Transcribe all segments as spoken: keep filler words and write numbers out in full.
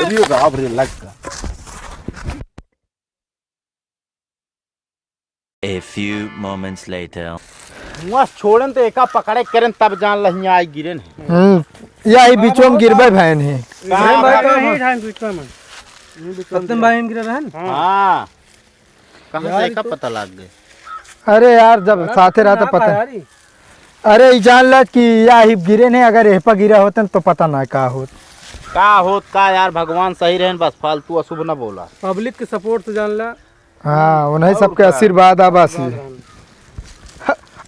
अरे राम रे, लग का। A few moments later. हुआँ छोड़न तो एका पकड़े करेन तब जान लहिया आई गिरेन। हम्म, या ही बीचों में गिरबे भैन है। कहाँ भाई, भाई? कहाँ भाई? सत्यम भाई हम गिरे रहन। हाँ। कहाँ से एका पता लाग गए? अरे यार, जब साथे रहता पता। अरे, ई जान ला कि या ही गिरे नहीं, अगर एह पर गिरा होतन तो पता ना का होत। का होत का यार, भगवान सही रहन, बस फालतू अशुभ ना बोला। पब्लिक के सपोर्ट से जान ला। हाँ, उन्हीं और सबके का? आशीर्वाद आ बस। आशीर्वाद रहन।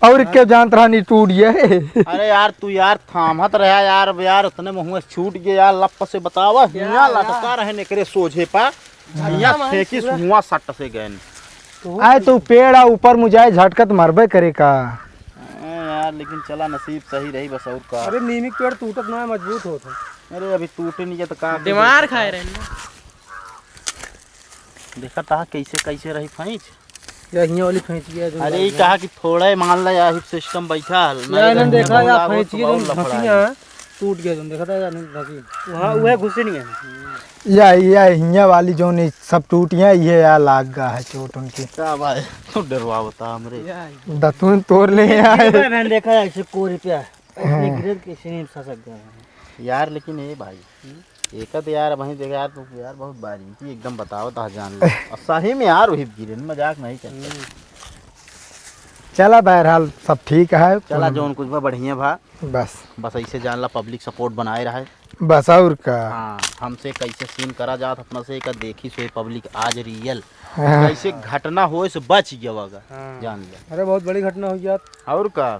और क्या जानत रहन, ई टूट गया है। अरे यार, तू यार थामत रहा यार, अब यार उतने में हुआ छूट गया यार, लप से बतावा, हिया लटका रहे एकरे सोझे पा। भैया फेंकी सुआ सट से गए। तो आए तो पेड़ आ ऊपर मुझे झटकत मरबे करे का। हाँ यार, लेकिन चला नसीब सही रही बस, और का। अरे नीमी के पेड़ टूटत ना है, मजबूत होत है। अरे अभी टूटे नहीं है तो का दिमाग खाए रहे ना। देखा ता कैसे कैसे रही फैंच। या हियां वाली फैंच गया जो अरे ये कहा कि थोड़ा ही मान ला या सिस्टम बैठा है, या नहीं इन्हें तो देखा या बहुत फैंच गया जो बहुत लफड़ा है। टूट गया तुम देखा था या नहीं धसी? वहाँ वह घुसे नहीं है। या, या हियां वाली जोन ई सब टूटियां, ये या लाग गा है चोट उनकी। क्या भाई, तू डरवावता हमरे। दतुन तोड़ ले आए। मैंने देखा है ऐसे कोरे पे है। हाँ। इतनी गिरत कैसे नहीं फंसक गया है। यार लेकिन ए भाई, एक तो यार वहीं देख यार, तू यार बहुत बारीकी एकदम बतावत है जान ले। और सही में यार वही गिरे, मजाक नहीं करते। चला बहरहाल सब ठीक है। चला जौन कुछ बा बढ़िया बा। बस। बस ऐसे जान ला पब्लिक सपोर्ट बनाए रहे। बस और का। हाँ, हमसे कैसे सीन करा जात अपना से का देखी सोए पब्लिक आज रियल। हाँ। कैसे घटना होए से बच गया होगा। हाँ। जान ले। अरे बहुत बड़ी घटना हो गया। और का।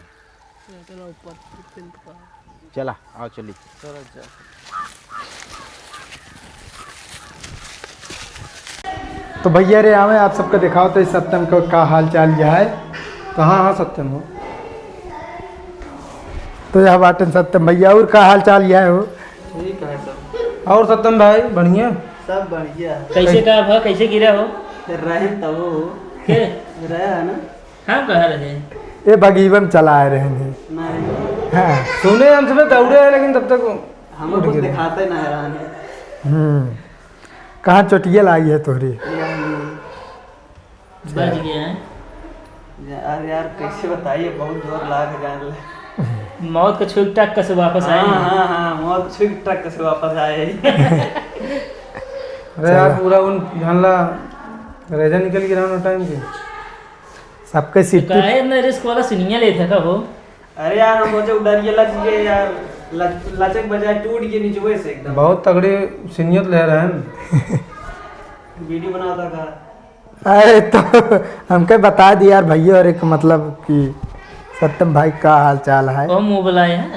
चला आओ चली। चला, चला। तो भैया रे आवे आप सबका दिखाओ तो इस सत्यम का, का हाल चाल यह है। तो हाँ, हाँ, सत्यम हो। तो यह बाटन सत्यम भैया, और का हाल चाल यह हो? ठीक है सब। और सत्यम भाई, बढ़िया? सब बढ़िया है। कैसे का भा, कैसे गिरा हो? रहे तब हो। के? रहे है ना? हम कहाँ रहे? ए, बगीवन चला आए रहे हैं। नहीं। हाँ। सुने हम सब दौड़े हैं, लेकिन तब तक हम उठ कुछ गए। दिखाते ना रहे हैं। हम्म। कहाँ चोटिया लाई है तोहरी? या नहीं। बच गया है। यार, यार, कैसे बताइए, बहुत जोर लाग जान ले। मौत का छुई ट्रक से वापस आए हाँ, हैं। हाँ, हाँ, मौत का छुई ट्रक से वापस आए हैं। अरे यार, चला। पूरा उन जानला रेजा निकल गया ना टाइम के। सबके तो सीटी काहे इतना रिस्क वाला सीनिया लेत है का हो? अरे यार, हम सोचे उधर ये लच गए यार, लच-, लचक बजाय टूट गए निचवे से एकदम। बहुत तगड़े सीनियत ले रहे हैं। वीडियो बनाता था। अरे तो हमके बता दी यार भैया, और एक मतलब कि सत्यम भाई का हाल चाल है। ओ मुंह बुलाए हैं।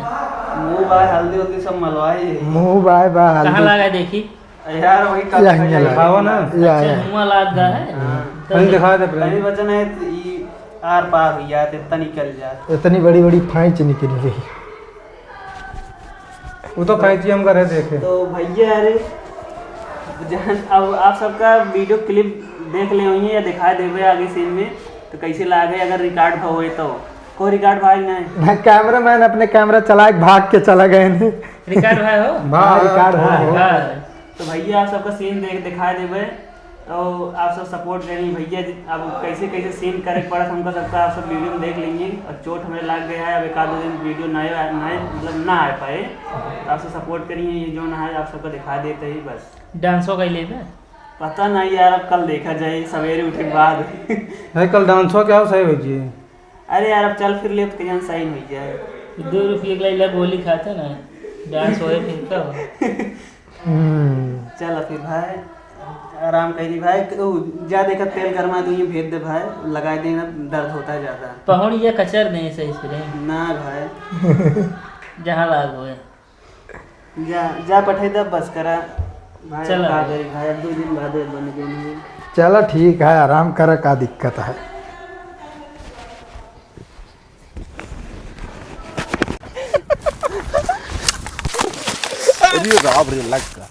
मुंह बाय हल्दी वल्दी सब मलवाई है। मुंह बाय बा कहाँ हल्दी। लगा है देखी? यार, वही या, कल या, या। दिखावा ना। या, अच्छा, या। मुंह लाग गा है? हाँ। तो कहीं दिखा दे, प्रेम। कहीं बचन है, तो ई आर पार हुई जात, इतना निकल जात। इतनी बड़ी बड़ी फाइंच निकल गई। वो तो फाइंची हम करे देखे। तो भैया, अरे, जान, अब आप सबका वीडियो क्लिप देख ले होइए या दिखा देबे आगे सीन में, तो कैसे लागे अगर रिकॉर्ड भा होए तो? को रिकॉर्ड भाई नहीं? ना, कैमरामैन अपने कैमरा चला के भाग के चला गए हैं। रिकॉर्ड भाई हो? हाँ, रिकॉर्ड हो, हाँ, हो। हाँ। तो भैया, आप सबका सीन देख, दिखा देबे, तो आप सब सपोर्ट करी भैया जी। अब कैसे कैसे सीन करे के पड़त हमका सबका, आप सब वीडियो में देख लेंगे। और चोट हमें लग गया है, अब एक आध दिन वीडियो नए, नए मतलब ना आ पाए, तो आप सब सपोर्ट करिए। ये जो ना है, आप सबका दिखा देते ही बस। डांसो कर लेबे? पता नहीं यार, अब कल देखा जाए सवेरे उठे के बाद। है, कल डांसो क्या हो सही हो जी? अरे यार, अब चल फिर ले तो कहीं सही हो जाए। दो रुपये के लिए गोली खाते ना, डांस होए फिर का हो? हम्म। चल फिर भाई, आराम करी भाई। उ, जा देखा तेल गरमा दूँ, ये भेज दे भाई, लगा दे ना, दर्द होता है ज़्यादा। पहुड़ ये कचर नहीं सही से रे। ना भाई। जहाँ लाग होए। जा, जा पठाई दे, बस करा। भाई, चला का भाई। करी भाई, अब दो दिन बाद बन गई नहीं। चला ठीक है, आराम करा, का दिक्कत है। अरे राम रे, लग का।